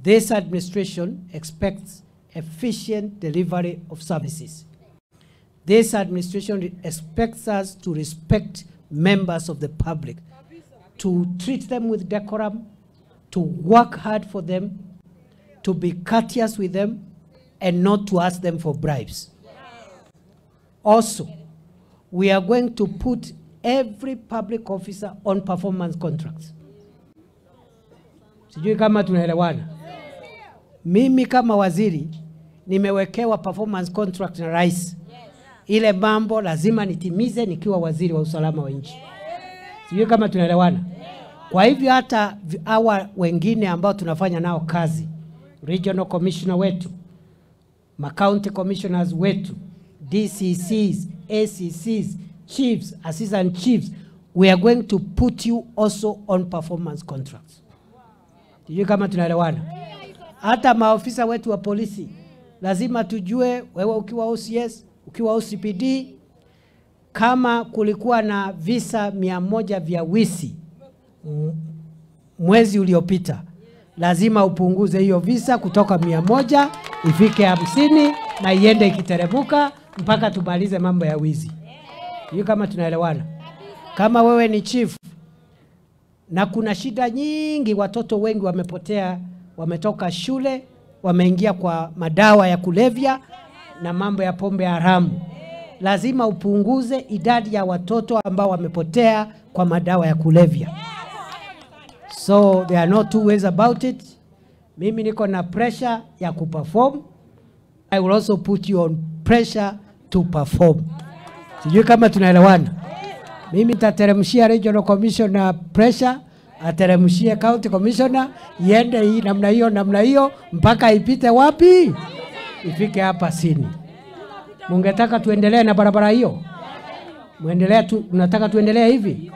This administration expects efficient delivery of services. This administration expects us to respect members of the public, to treat them with decorum, to work hard for them, to be courteous with them, and not to ask them for bribes. Also, we are going to put every public officer on performance contracts. Sijui kama tunaelewana. Mimi kama waziri nimewekewa performance contract na rais. Ile mambo lazima nitimize nikiwa waziri wa usalama wa nchi. Sijui kama tunaelewana. Kwa hivyo hata hawa wengine ambao tunafanya nao kazi, regional commissioner wetu, ma county commissioners wetu, DCCs, ACCs, chiefs, assistant chiefs, we are going to put you also on performance contracts. Sijui kama tunaelewana. Hata maofisa wetu wa polisi lazima tujue, wewe ukiwa OCS, ukiwa OCPD, kama kulikuwa na visa 100 vya wizi mwezi uliopita, lazima upunguze hiyo visa kutoka 100 ifike 50 na iende ikiteremuka mpaka tumalize mambo ya wizi. Hiyo kama tunaelewana. Kama wewe ni chief na kuna shida nyingi, watoto wengi wamepotea, wametoka shule, wameingia kwa madawa ya kulevya na mambo ya pombe haramu, lazima upunguze idadi ya watoto ambao wamepotea kwa madawa ya kulevya. So there are no two ways about it. Mimi niko na pressure ya kuperform. I will also put you on pressure to perform. Sijui kama tunaelewana. Mimi nitateremshia regional commissioner pressure, ateremshie county commissioner, iende hii namna hiyo namna hiyo mpaka ipite wapi? Ifike hapa Sini. Mungetaka tuendelee na barabara hiyo? Muendelee tu, mnataka tuendelee hivi?